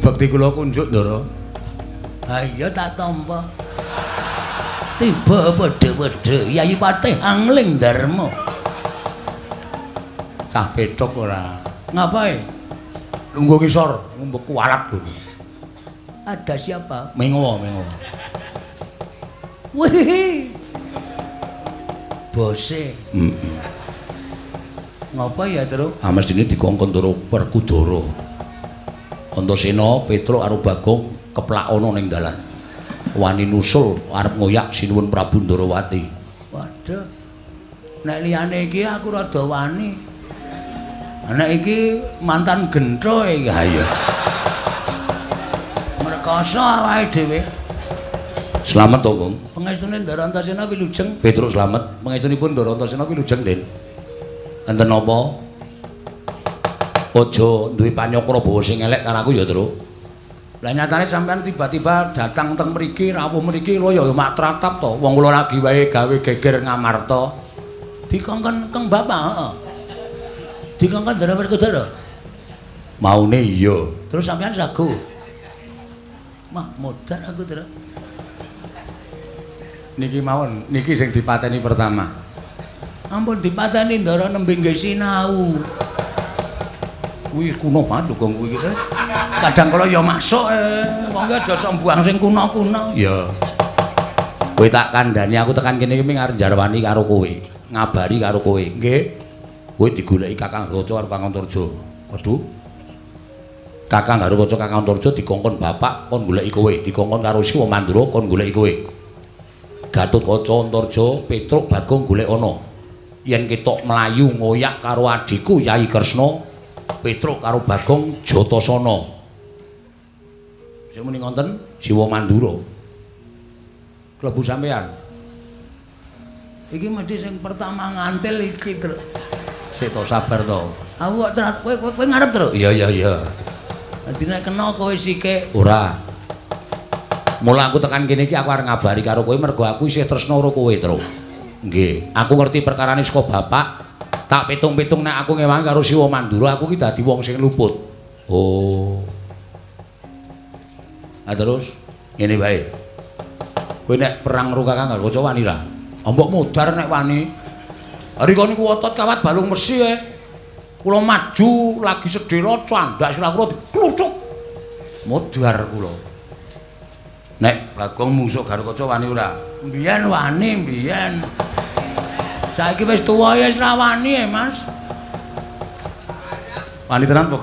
Bekti kula kunjuk, Ndara. Ha iya tak tampa. Tiba padha-padha Yayi Patih Angling Darma. Cah pethuk ora. Ngapae? Lungguh ngisor, ngombe kualat lho. Ada siapa? Mengo, mengo. Wih. Bose. Heeh. Ngapa ya, Truk? Ah mestine dikongkon Ndara Werkudara. Antasena, Petruk karo Bagong keplak ana ning dalan. Wani nusul arep ngoyak Sinuwun Prabu Ndarawati. Waduh. Nek liyane iki aku rada wani. Nek iki mantan gentho iki. Ha iya. Mrekoso awake dhewe. Slamet to, Kung. Pengestune Ndara Antasena wilujeng. Petruk slamet. Pengestunipun Ndara Antasena wilujeng, Den. Enten napa? Aja duwe panyakra bawa sing elek karo aku ya, Truk. Lah nyatane sampean tiba-tiba datang teng mriki, rawuh mriki lho ya mak tratap to. Wong kula lagi wae gawe geger Ngamarta. Dikongkon Kang Bapak, heeh. Dikongkon Ndara Werkudara. Maune iya. Terus sampean sago. Mah modar aku, Truk. Niki mawon, niki sing dipateni pertama. Ampun dipateni Ndara nembe nggih sinau. Kuwi kuno banget lho Gong kuwi iki. Kadang kala ya masuk wong ki aja sok mbuang sing kuno-kuno. Iya. Kowe tak kandhani aku tekan kene iki ming arep njarwani karo kowe, ngabari karo kowe. Nggih. Kowe digoleki Kakang Garukaca karo Kakang Antarja. Waduh. Kakang Garukaca Kakang Antarja dikongkon bapak kon goleki kowe, dikongkon karo Siwa Mandura kon goleki kowe. Gatotkaca Antarja Petruk Bagong golek ana. Yen ketok mlayu ngoyak karo adhiku Yai Kresna, Petruk karo Bagong Jatasana. Sing muni ngonten Siwa Mandura. Klebu sampean. Iki mesti sing pertama ngantil iki, Truk. Sik to sabar to. Aku kok kowe kowe ngarep, Truk? Iya iya iya. Dadi nek kena kowe sikik. Ora. Mula aku tekan kene iki aku arep ngabari karo kowe mergo aku isih tresna karo kowe, Truk. Nggih, aku ngerti perkarane saka bapak. Tak pitung-pitung nek aku ngewangi karo Siwa Mandura aku ki dadi wong sing luput. Oh. Ah terus ngene wae. Kowe nek perang karo Kakang Garukaca wani ra? Mbok modar nek wani. Rika niku otot kawat balung mesi e. Kula maju lagi sedhela candhak sirah kula dikluthuk. Modar kula. Nek Bagong mungsuh Garukaca wani ora? Mbiyen wani, mbiyen. Saiki wis tuwa ya wis ra wani e, Mas. Wani tenan Bagong.